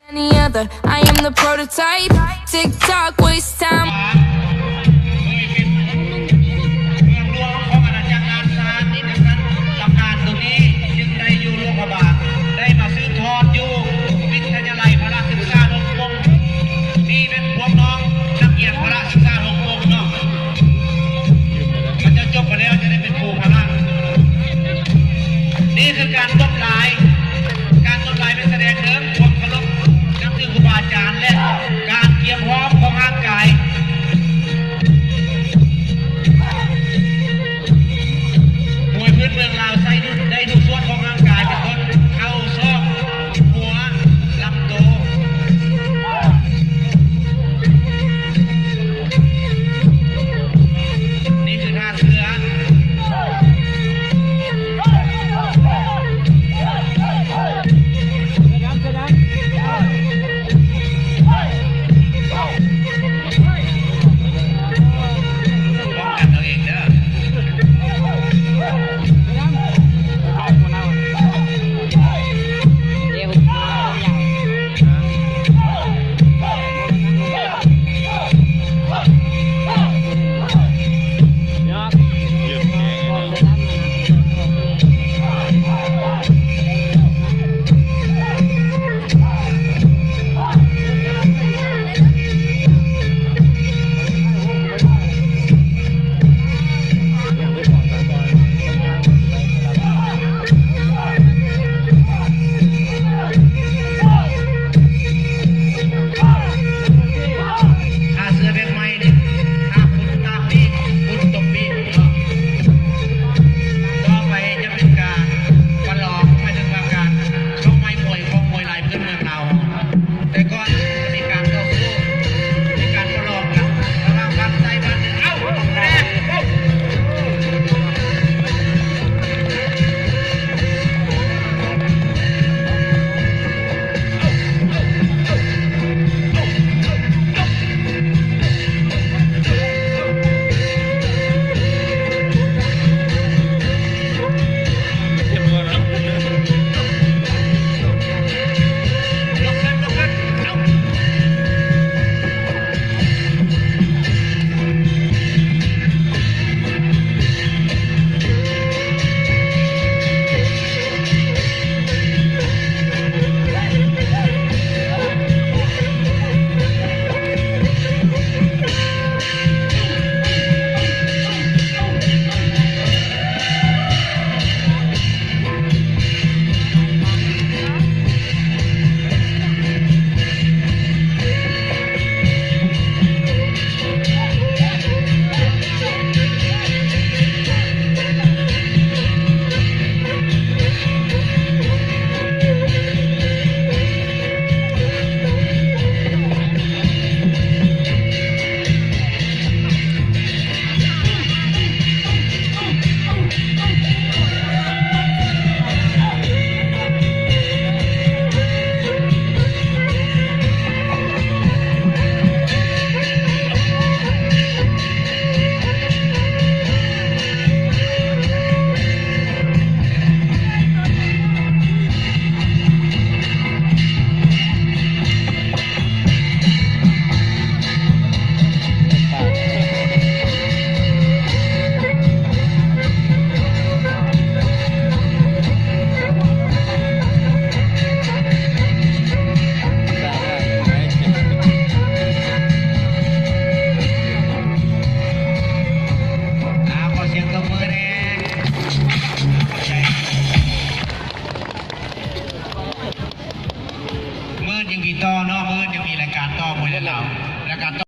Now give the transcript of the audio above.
Any other, I am the prototype. Tick tock, waste time. ເຄີຍເປັນເມືອງຫຼວງຂອງອານາຈັກລ້ານຊ້າງ ທີ່ດັ່ງນັ້ນ ຕຳນານຕົວນີ້ຈຶ່ງໄດ້ຢູ່ຫຼວງພະບາງ ໄດ້ມາສືບທອດຢູ່ວິທະຍາໄລພະລະສຶກສາຮົງກົງ. ນີ້ແມ່ນພວກນ້ອງນັກຮຽນພະລະສຶກສາຮົງກົງເນາະ. ເຂົາເຈົ້າຈົບມາແລ້ວຈະໄດ້ເປັນຄູພະລະ. ນີ້ຄືການຕົບລາຍ, ການຕົບລາຍແມ່ນສະແດງເຖິງຄວາມເຄົາລົບນັບຖືຄູບາອາຈານ ແລະ ການກຽມພ້ອມຂອງຮ່າງກາຍ. ມວຍພື້ນເມືອງລາວໃຊ້ໄດ້ທຸກສ່ວນຂອງຮ່າງກາຍ ເປັນຕົ້ນເຂົ່າ, ສອກ, ຫົວ, ລຳໂຕ. ນີ້ຄືທ່າເສືອ. ປ້ອງກັນເອົາເອງເດີ. ຖ້າເສືອແບບໃໝ່ນີ້ ຖ້າພຸ້ນຕາປີກ ພຸ້ນຕົບປີກເນາະ. ຕໍ່ໄປຈະເປັນການປະລອງ ໝາຍເຖິງວ່າການຊົກໄມ້ມວຍຂອງມວຍລາຍພື້ນເມືອງລາວ. ແຕ່ກ່ອນຈະມີການຕໍ່ສູ້ ມີການປະລອງກັນລະຫວ່າງບ້ານໃຕ້ບ້ານໜຶ່ງ. ເອົ້າ ແມ່ນ ເອົ້າ. ອ່າ ຂໍສຽງຕົບມືແດ່. ມື້ອື່ນຍັງມີຕໍ່ເນາະ, ມື້ອື່ນຍັງມີລາຍການຕໍ່ ມວຍລາວ ລາຍການຕໍ່.